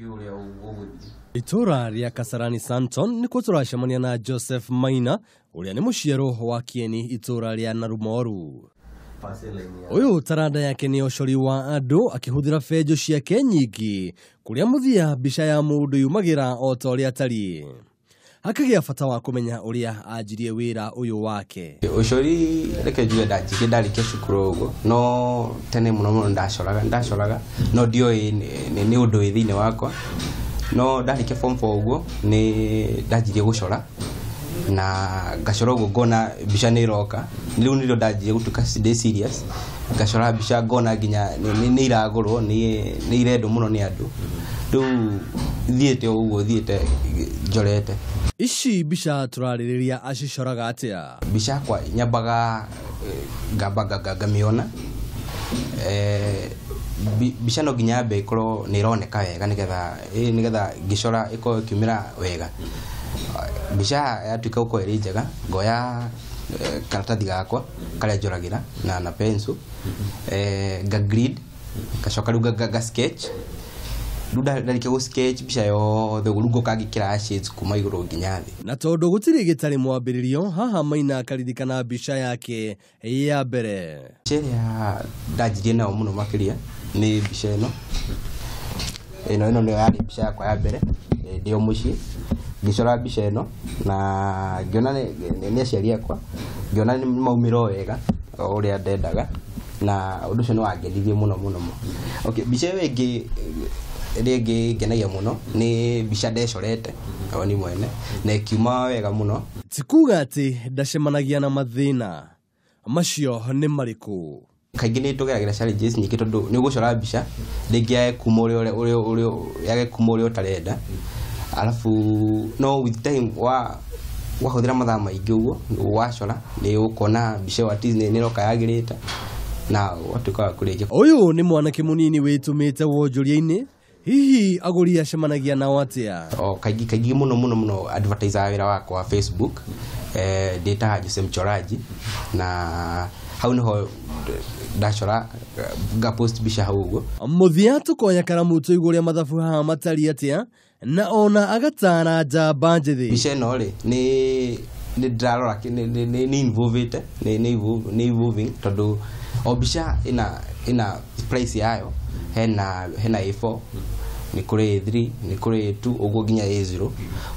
Tũtiũĩ ũrĩa ũgũthiĩ. Itũra rĩa Kasarani Santon nĩkuo tũracemania na Joseph Maina ũrĩa nĩ mũciarwo wa Kieni itũra rĩa Narumoru. Ũyũ taranda yake nĩ ũcori wa andũ akĩhũthĩra benjũ ciake nyingĩ kũrĩa mũthia mbica ya mũndũ yumagĩra o ta ũrĩa atariĩ. Hakagĩa bata wa kũmenya ũrĩa anjirie wĩra ũyũ wake. Ũcori reke njuge ndanjirie ndarĩkia cukuru ũguo, no tene mũno mũno ndacoraga no ndioĩ nĩ ũndũ wĩ thĩinĩ wakwa. No ndarĩkia form 4 ũguo nĩ ndanjirie gũcora na ngacora ũguo ngona mbica nĩ ĩroka. Rĩu nĩrĩo ndanjirie gũtuĩka ndĩ serious, ngacora mbica ngona nginya nĩ iragũrwo, nĩ irendwo mũno nĩ andũ. Rĩu thiĩte o ũguo thiĩte njorete. Ici mbica tũrarĩrĩria acicoraga atĩa? Mbica yakwa nyambaga ngamba ngamĩona. Mbica no nginya yambe ĩkorwo nĩ ĩroneka wega nĩgetha ngĩcora ĩkorwo ĩkiumĩra wega. Mbica yatuĩka gũkorwo ĩrĩ njega, ngoya karatathi gakwa karĩa njoragĩra na pencil, nga grid, ngacoka rĩu nga sketch. Rĩu ndarĩkia gũ sketch mbica yothe ũguo, rĩu ngoka ngĩkĩraga shades kuma igũrũ nginya thĩ. Na tondũ gũtirĩ gĩtarĩ mwambĩrĩrio, haha Maina akaririkana mbica yake ya mbere. Mbica ĩrĩa ndanjirie nayo mũno makĩria nĩ mbica ĩno. Ĩno nĩyo yarĩ mbica yakwa ya mbere ndĩ o mũciĩ. Ngĩcora mbica ĩno na ngĩona nĩ aciari akwa, ngĩona nĩ maumĩra o wega o ũrĩa ndendaga, na ũndũ ũcio nĩ wangenirie mũno mũno mũno. Okay, mbica ĩyo ĩngĩ ĩrĩa ĩngĩ ĩngenagia mũno nĩ mbica ndecorete o niĩ mwene na ĩkiuma wega mũno. Ti kuga atĩ ndacemanagia na mathĩna, macio nĩ marĩkũ? Kaingĩ nĩ tũgeragĩra challenges nyingĩ tondũ nĩ ũgũcora mbica rĩngĩ yage kuma yage kuma ũrĩa ũtarenda, alafu no with time wahũthĩra mathaa maingĩ ũguo wacora nĩ ũkona mbica ĩyo at least nĩ ĩroka yagĩrĩte na ũgatuĩka wa kũrĩkia. Ũyũ nĩ mwanake mũnini wĩtũmĩte wonjoria-inĩ, hihi agũri acemanagia nao atĩa? O kaingĩ mũno mũno mũno advertisaga wĩra wakwa wa Facebook, ndĩtaga Jose Mchoraji, na hau nĩho ndacora nga post mbica hau ũguo. Mũthia tũkoya karamu tũigue ũrĩa mathabu haha matariĩ atĩa, na ona agatara njamba njĩthĩ. Mbica ĩno rĩ, nĩ ndĩrarora nĩ involvĩte, nĩ evolving tondũ o mbica ĩna price yayo, hena A4, nĩ kũrĩ A3, nĩ kũrĩ A2, ũguo nginya A0.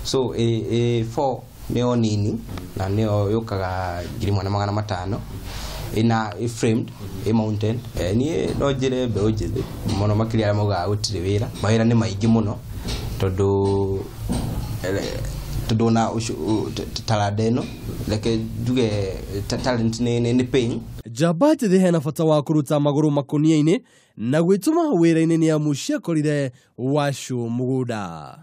So A4 nĩyo nini na nĩyo yũkaga 1500. Ĩna ĩ framed, ĩ mounted. Niĩ no njĩre mbeũ njĩthĩ mũno makĩria arĩa maugaga gũtirĩ wĩra. Mawĩra nĩ maingĩ mũno tondũ ona talanta ĩno, reke njuge talent nĩ pain. Njamba njĩthĩ hena bata wa kũruta magũrũ makũnia-inĩ na gwĩtũma wĩra-inĩ nĩ amu ciakorire wacũ mũgũnda.